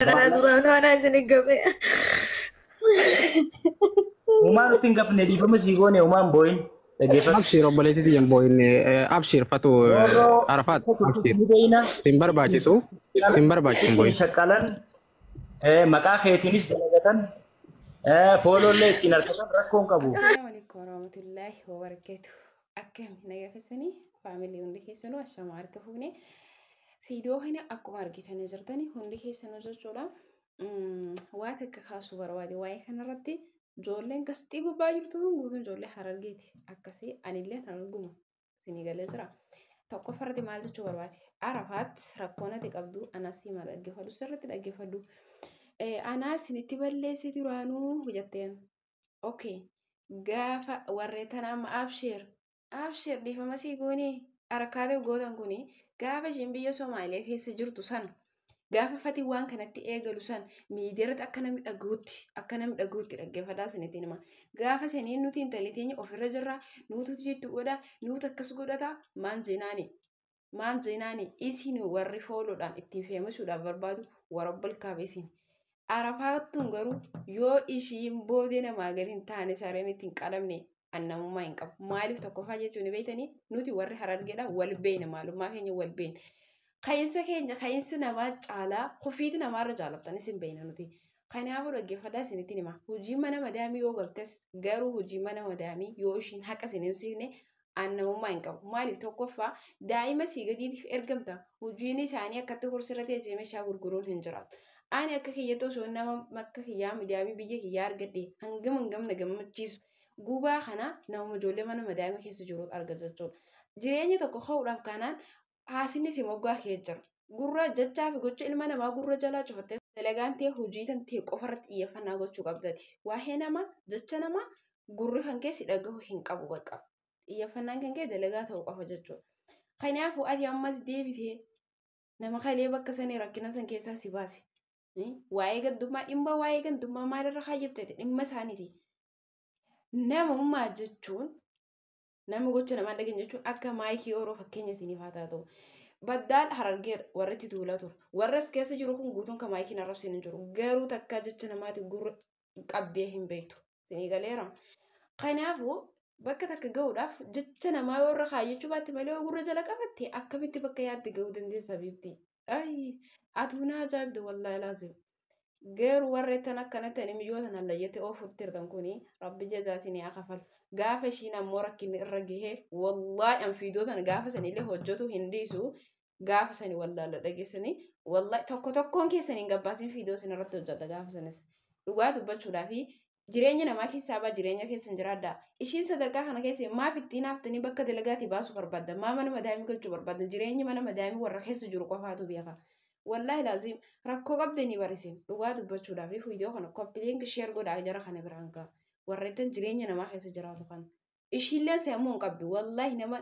Duraan anaa isin hin gafe. Uumaan nutti hin gafne dhiifama sii goone uumaan boo'in. Dhaggeeffatu. Abshir obboleettii tiyyan boo'in abshir fatu Arafaat abshir. Ni beeyna. Sin barbaachisu sin barbaachisu hin boo'in. Shaqqalan maqaa keetiinis dalagatan fooloollee ittiin argatan rakkoon qabu. Assalamu alaikum warahmatullahi wabarakatuh. Akkam nagaa keessanii faamilii hundi keessanuu ashama harka fuune viidiyoo kana akkuma argitanii jirtanii hundi keessanuu jechuudha. Waa takka kaasuu barbaade waa'ee kanarratti ijoolleen gasxii gubbaa jirtu kun guutuun ijoollee harargeeti. Akkasii anillee hararguma isinii galee jira. Tokkoffaarratti maal jechuu barbaade? Arafaat rakkoon ati qabdu anas hima dhaggeeffadhu sirriitti dhaggeeffadhu. Anaa isinitti balleessi duraanuu jetteen. Okay. Gaafa warreettan amma abshir abshir dhiifama sii goonee harkaatee gootan kuni gaafa isheen biyya Somaaliyaa keessa jirtu san gaafa fatii waan kanatti eegalu san miidiyaarratti akka namni dhaga'utti akka namni dhaga'utti dhaggeeffadhaa isinitti hima. Gaafa sanii nuti intalli teenya ofirra jirra nuutu jettu godha nuutu akkas godhata maan jeenaani maan jeenaani isin warri fooloodhaan ittiin feemasuudhaaf barbaadu warra bolkaaf isin. Arafaattuun garuu yoo ishiin boodee namaa gadi hin taane sareen ittiin qalamne annamummaa hin qabu. Maaliif tokkoffaa jechuun beektanii nuti warri harargeedha wal beekna maalummaa keenya wal beekna. Ka'insa keenya ka'insi namaa caalaa kofiiti namaarra jaalattanis hin beekna nuti. Kanaafuu dhaggeeffadhaa isinitti hima. Hojii mana madaamii yoo galtes garuu hojii mana madaamii yoo ishiin haqa isin hin siifne annamummaa hin qabu. Maaliif tokkoffaa daa'ima sii gadiitiif ergamta. Hojiin isaanii akkatti kursirra teessee meeshaa gurguruun hin jiraatu. Ani akka kiyyatti osoo nama akka kiyyaa madaamii biyya kiyyaa argadhe hangam hangam na gammachiisu. Gubaa kana nama ijoollee mana madaamii keessa jiru argata jechuudha. Jireenya tokko ka'uudhaaf kanaan haasinni si moggaa kee jira. Gurra jechaa fi gocha ilma namaa gurra jalaa cufattee dalagaan ta'e hojii tan ta'e qofarratti xiyyeeffannaa gochuu qabdati. Waa'ee namaa jecha namaa gurri kan kee si dhagahu hin qabu bakka. Xiyyeeffannaan kan kee dalagaa ta'uu qofa jechuudha. Kanaafuu ati ammas deebitee nama kalee bakka sanii rakkina san keessaa si baase. Waa'ee gandummaa dhimma waa'ee gandummaa maalirra kaayyatte dhimma isaaniiti. Namummaa jechuun nama gocha namaa dhageenye jechuun akka maayikii yeroo fakkeenya isiniif haa taatu. Baddaan harargeedha warri itti tuulaa ture. Warra as keessa jiru kun guutuun kan maayikiin arrabsiin hin jiru. Garuu takka jecha namaatiif gurra qabdee hin beektu. Isinii galeera. Kanaafuu bakka takka gahuudhaaf jecha namaa yoo irra kaayyachuu baatte malee yoo gurra jala qabatte akkamitti bakka yaadde gahuu dandeessa biifti. Ayii atuu na ajaa'ibde wallaahi laazim. Garuu warreettan akkanatti ani miyyoo tana layyate oofutti jirtan kuni rabbi jazaa isinii haa kafalu. Gaafa ishiin ammoo rakkinni irra gahee wallaahi an fiidoo tana gaafa sanillee hojjetu hin dhiisu. Gaafa sani wallaala dhageessanii wallaahi tokko tokkoon keessan hin gabbaasin fiidoo isin irratti hojjeta gaafa sanis. Dhugaa dubbachuudhaa fi jireenya namaa keessaa baa jireenya keessan jiraadhaa. Ishiin sadarkaa kana keessa maaf ittiin haftanii bakka dalagaatii baasuu barbaaddan maa mana madaamii galchuu barbaaddan jireenyi mana madaamii warra keessa jiru qofaatu beeka. Wallaahi laazim rakkoo qabdanii barisin dhugaa dubbachuudhaa fi viidiyoo kana koppiliink sheer godhaa jara kana biraan ga'a. Warreettan jireenya namaa keessa jiraatu kana. Ishiillee sammuu hin qabdu wallaahi nama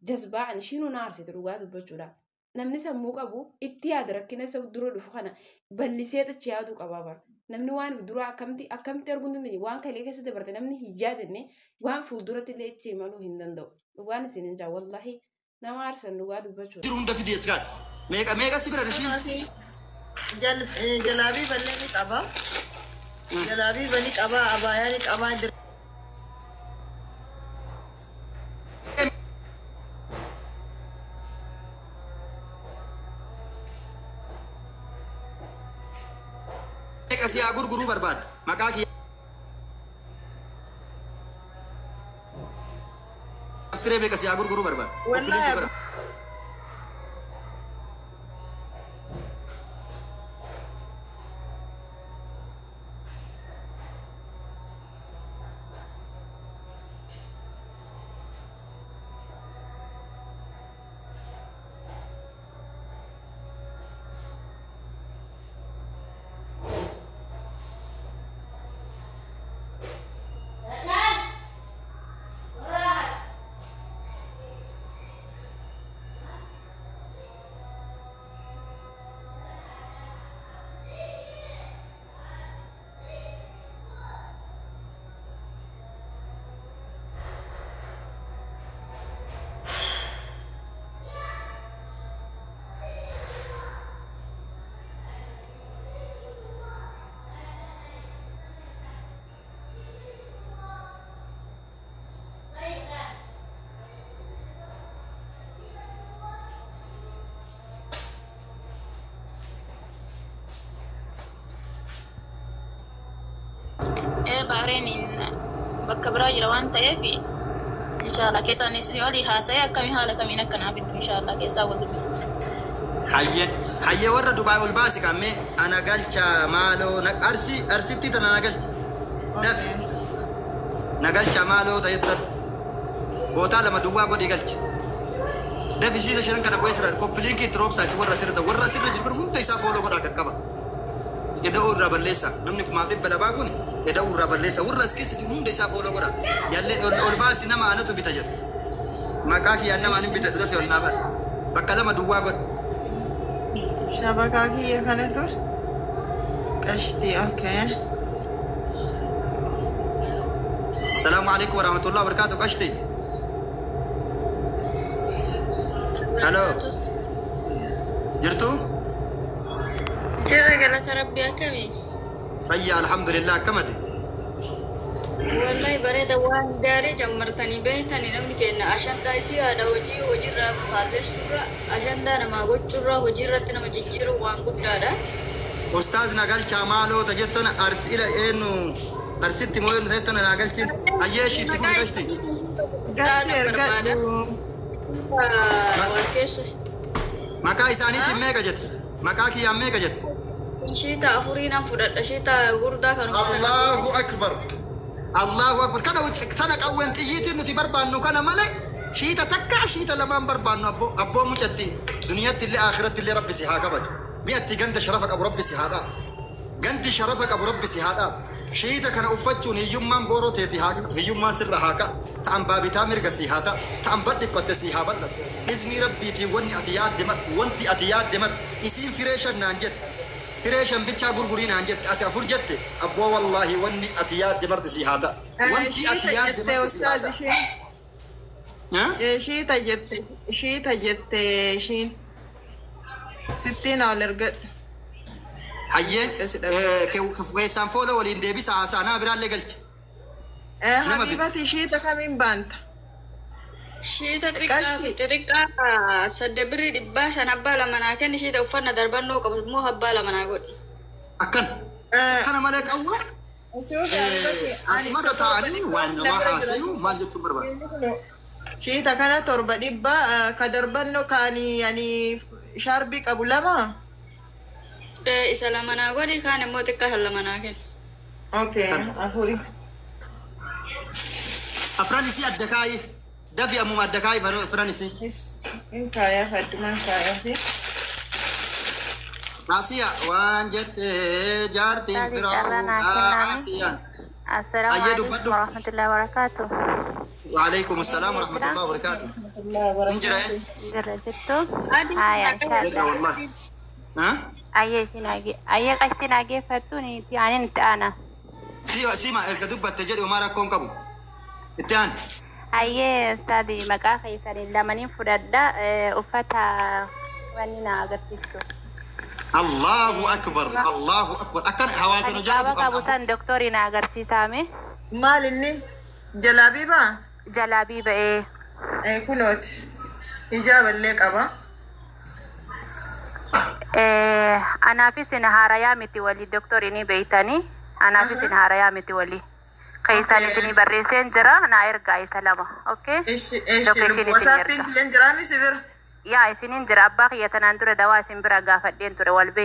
jazbaa'an ishiinuu na aarsite dhugaa dubbachuudhaaf. Namni sammuu qabu itti yaada rakkina isa dura dhufu kana bal'isee achi yaaduu qabaa bara. Namni waan dura akkamitti akkamitti arguu hin dandeenye waan kalee keessa dabarte namni hin yaadanne waan fuulduratti illee itti imaluu hin danda'u. Dhugaan isin hin jaa wallaahi nama aarsan dhugaa dubbachuudha. Jiru hunda fidi as gaadha. Meeqa meeqa si bira ishiin? Jalaabii ballee ni qaba. Jalaabii ni qaba, abaayaa ni qaba. Meeqa si haa gurguruu barbaada? Maqaa kiyya. Firee meeqa si haa gurguruu barbaada? Wallaahi Bahareen bakka biraa jira waan ta'eef inshallah keessaanis olii haasa'ee akkamii haala kamiin akkanaa fiddu inshallah keessaa wal dubbisna. Hayyee hayyee warra Dubaay ol baasi kammee ana galcha maaloo arsi arsitti tana na galcha. Dafi na galcha maaloo ta'ettan bootaa lama duwwaa godhii galchi. Dafi shiisa shiran kana bu'ee sirra koppiliinkii itti roobsaa isi warra sirra warra sirra jiru kun hunda isaa fooloo godhaa qaqqaba. Eda'uu irraa balleessa namni 2,200 kun eda'uu irraa balleessa warra as keessa jiru hunda isaa fooloo godha. Yallee ol baasi nama anatu bita jedhu. Maqaa kiyyaan nama anin bita dafi ol naa baasi. Bakka lama duwwaa godhi. Shabakaa kiyya kanatu qashtii okay. Salaamu alaikum warahmatullahi wabarakatuh qashtii. Halo. Jirtu? Jirra galata rabbii akkamii? Fayya alhamdulillah akkamati? Wallahi bareeda waan gaarii jammartanii beektanii namni keenya ashandaa isii haadha hojii hojiirraa faalleessurra ashandaa namaa gochuurraa hojiirratti nama jijjiiruu waan guddaadha. Ustaaz nagalchaa maaloo tajettana arsi ila eenyu arsitti moo eenyu tajettana nagalchin hayyee ishii itti fufi gashti. Gasti ergadhu. Wal keessa Maqaa isaaniitiin meeqa jette? Maqaa kiyyaan meeqa jette? Shiita afurii nan fudhadha shiita gurdaa kan uffatan. Allahu akbar. Allahu akbar. Kana tana qawween xiyyiitiin nuti barbaannu kana malee shiita takka shiita lamaan barbaannu abboo abboo mucatti duniyatti illee akhiratti illee rabbi si haa kabaju. Mi'atti ganda sharafa qabu rabbi si haa dhaabu. Ganti sharafa qabu rabbi si haa dhaabu. Shiita kana uffachuun hiyyummaan booroo teeti haa qatu hiyyummaan sirra haa ka'a. Ta'an baabitaa mirga si haa ta'a. Ta'an badhiphatte si haa bal'atu. Izni rabbiitiin wanni ati yaadde mar wanti ati yaadde mar isiin firee shan naan jette. Firee shan bichaa gurgurii naan jette ati afur jette abboo wallaahi wanni ati yaadde marti si haa ta'a. Wanti ati Shiita yaadde jette marti si haa ustaaz ta'a. ishiin. Shiita jette shiita jette ishiin. Sittiin ol ergadhu. Hayyee Akkasi dhabe. keessaan fooloo waliin deebisa haasaa nama biraallee galchi. Nama bita. Habibati shiita kamiin baanta? Shiita xiqqaa fi Qashti. xixiqqaa sadde birrii dhibbaa san abbaa lama naa kenni shiita uffanna darbannoo qabu immoo abbaa lama naa godhu. Akkan. Kana malee qawwee Suufi Habibati ani asumarra taa'anii waan namaa haasayuu maal jechuun barbaada? Shiita kana 700 ka darbannoo kaanii ani shaarbii qabu lama. Isa lama naa godhi kaan immoo xiqqaa san lama naa kenni. Okay afuri. Afran isii adda kaayi. Dafi ammuma adda kaayi afran isii. In kaayaa faddumaan kaayaa fi. Asiya waan jette jaartiin Ustaazi firaa carraa naa kenname. Asiyaan. Assalaamu Hayyee alaikum dubbadhu. warahmatullahi wabarakatuh. Waalaikum assalaam warahmatullahi wabarakatuh. Hin jira eh? Jirra jirtu. Adii Haya Jirra inshallah. wallahi. Ha? Ayyee isin ayyee qashti naageeffattu ni itti aanin itti aana. Sima erga dubbatte jedhi homaa rakkoon qabu. Itti aan. Ayyee ustaadi maqaa keessaniin lamaniin fudhadha uffata wanni na agarsiistu. Allahu akbar. Allahu akbar. Akkan hawaasa nu Kan jaalatu qaaba qabu qabna. san doktorii na agarsiisaame. Maal inni? Jalaabiibaa? Jalaabii ba'ee. Kunooti. Hijaaballee qaba. Anaafis in haarayaa miti walii doktorii ni beeytanii. Anaafis in haarayaa miti walii. Keessaan isinii barreesseen jira naa ergaa isa lama. Okay? Ishi ishi Location lubbuu isin wasaappiin erga. kiyyan jiraami si bira. Yaa isiniin jira abbaa kiyya tanaan dura dawaa isin bira gaafadheen ture wal beekna.